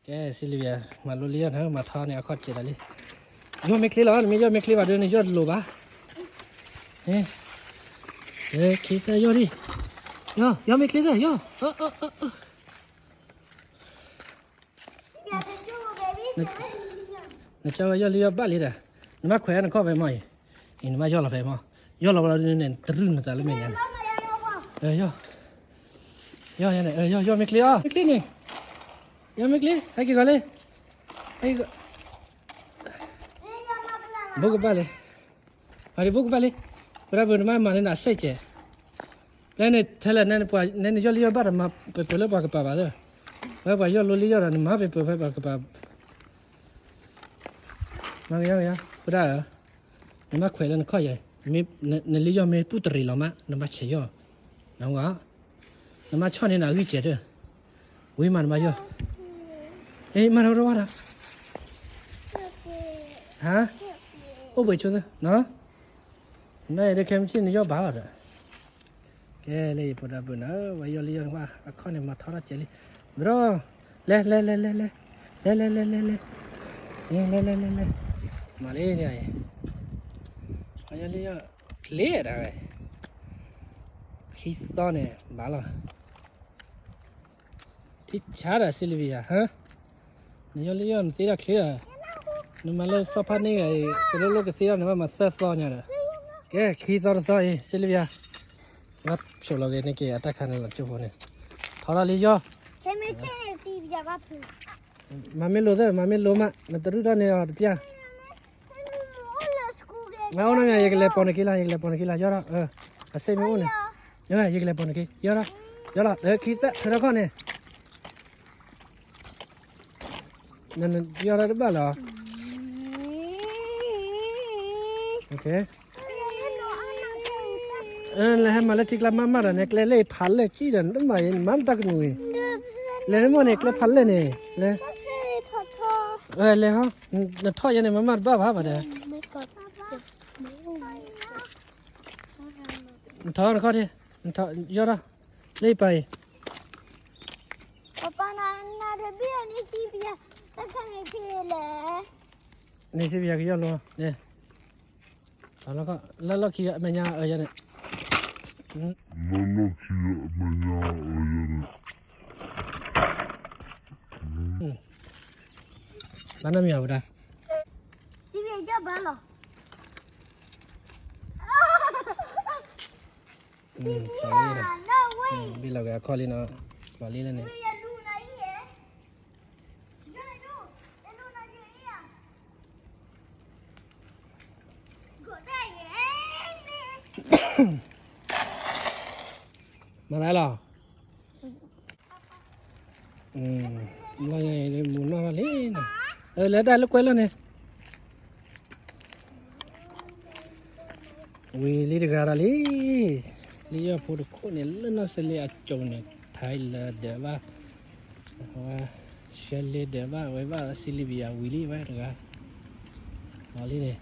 ကဲ စံလံယၤ မၤလိလံယီၢ်နၤ မၤထီန့ၣ် အခီၣ်စဲးဒၣ်လံ. ယီၢ်မ့ၢ်ချ့လီၤ နမ့ၢ်ယီၢ်မ့ၢ်ချ့ဘၣ်ဒီး နယီၢ်တလိၤဘၣ်. ဟဲ ဟဲ ခံသၢယီၢ်ဒံး. ယီၢ် ယီၢ်မ့ၢ်ချ့သၢ ယီၢ် နကၢ်ဝဲယီၢ်လံယီၢ်ဘၣ်လံဒီး နဘၣ်ခွဲးနခီၣ်ဖဲမီၢ်အံၤ, အံၤနဘၣ်ယီၢ်လီၤဖဲမီၢ်, ယီၢ်လီၤဝဲလီၤဒုးန့ၣ် တရုၢ်နသးလၢမဲာ်ညါန့ၣ်, ယီၢ် ယီၢ်ယၤန့ၣ် ယီၢ် ယီၢ်မ့ၢ်ချ့အီၤ မ့ၢ်ချ့န့ၣ်, ယီၢ်မ့ၢ်ချ့ ဟဲက့ၤဂီၤလံ, ဟဲက့ၤဂီၤ, ဘိကဘၣ်လံ, အဒံးဘိကဘၣ်လံ, ပဒၣ်ပနမၤမၤန့ၢ်နၤစဲးကဲး လၢန့ၣ်ထဲလဲၣ် နဲနယီၢ်လံယီၢ်ဘၣ်ဒီး မၤပပၢၤလၢပှၤကပၤဘၣ်သၢ, ဝဲပှၤယီၢ်လိလံယီၢ်ဒီး နမၤပပၢၤဖဲပှၤကပၤ, မၤကယီကယီ ပဒၣ်ဧၢ, နမၤခွဲးလၢနခီၣ်ယၤ, နလံယီၢ်မ့ၢ်ပူၣ်တရံးလီၤမး နမၤဆဲးယီၢ်, နမၤဆီၣ်န့ၢ်နၤအဂံၢ်စဲးတၢၢ်, ဝံၤမးနမၤယီၢ်, မၤထီၣ်ဝဲဒီး ဟါ, အိၣ်ဘှံးဆိသၢ, န နအဲၣ်ဒိးခဲမုၢ်ဆ့ၣ်နယီၢ်ဘၣ်လီၤဒီး, ကဲလၢယပှၤဒီပုၢ်ဝဲၢ်နၤဧၢ, ဝဲယီၢ်လံယီၢ်နၤ အခီၣ်န့ၣ်မၤထီထီၣ်ကဲးလံ, ဘျီ, လဲၤလဲၤလဲၤလဲၤလဲၤ, လဲၤလဲၤလဲၤလဲၤလဲၤ, လဲၤလဲၤလဲၤလဲၤလဲၤ, မၤလံန့ၣ်, ဝဲယီၢ်လံယီၢ်, ချ့ဒၣ်ဝဲ, ခံသီန့ၣ်ဘၣ်လီၤ. ထံဆါဒီး Sylvia ဧၢ, နယီၢ်လံယီၢ်နသ့ထီၣ်ချ့ဒီး, နမၤလၢစီၤဖါန့ၣ်ဂၤအံၤ ကလိလိကသ့ထီၣ်န့ၣ် ဘၣ်မၤသၢသီညါဒီး, ကဲ ခံသီတသီအံၤ Sylvia လီၤဆိးလီၤက့ၤန့ၢ်က့ၤအတၢ်ခါန့ၣ်လီၤကၠိဖိန့ၣ်, ထီထီၣ်လံယီၢ်, မၤမ့ၢ်လိၤသၢ မၤမ့ၢ်လိၤမး နတရူၢ်ထီၣ်န့ၢ်အီၤတပျၢ် မၤအိၣ်နီတမံၤ ယကလဲၤပိာ်နခံလီၤ ယကလဲၤပိာ်နခံလီၤ ယီၢ်ထီၣ်, အစ့မ့ၢ်အိၣ်န့ၣ်, ယကလဲၤပိာ်နခံ ယီၢ်ထီၣ်, ယီၢ်ထီၣ် ခံသၢ ထုးထီၣ်ခီၣ်န့ၣ်, ယီၢ်ထီၣ်တဘၣ်လီၤ, လဲၤဟဲမၤလၢထံကျါမးမးဒီးန့ၣ် ကျဲလၢအဖးလဲၢ်ကံၣ်ဒီး နတမၤအံၤ နမၤလၢတၢ်ကနူၤအံၤ, လဲၤန့ၣ်မ့ၢ်န့ၣ် ကျဲဖးလဲၢ်န့ၣ်, လဲၤ, လဲၤဟီ, နထီၣ်ယဲန့ၣ် မၤမးတဘၣ်ဘၣ်ဘၣ်ဒီး နထီၣ်နခီၣ်ထံ, နထီၣ်ယီၢ်ထီၣ်, လၢယပၤအံၤ, န့ၣ်စံးဘၣ်ယၤကယီၢ်လီၤ, လၢလီၢ်ခံအမဲာ်ညါအၢယဲန့ၣ်, လၢလီၢ်ခံအမဲာ်ညါအၢယဲန့ၣ်, ဘၣ်နီတမံၤအီၤဝဲဒၣ်, စံးဘၣ်ယီၢ်ဘၣ်လီၤ ဘ့ၣ်လီၤက့ၤအခီၣ်လံနီၤ, လီၤလံလၢန့ၣ်, မၤသးလီၤ, လီၤယၤအံၤမူၤနီၢ်ထီၣ်လံနီၤ, လဲၤတၢ်လၢကွဲလီၤန့ၣ် ဝံၤလံတဂၤဒီးလံ, လံယီၢ်ဖိတခိၣ်န့ၣ် လၢနီၢ်စလ့အကၠိန့ၣ် ဖဲလၢဒၢးဘၣ်, အဝဲရှဲလ့ဒၢးဘၣ် အဝဲဘၣ်စံးလံဘံယၤဝံၤလံဝဲတဂၤ, လီၤလံန့ၣ်,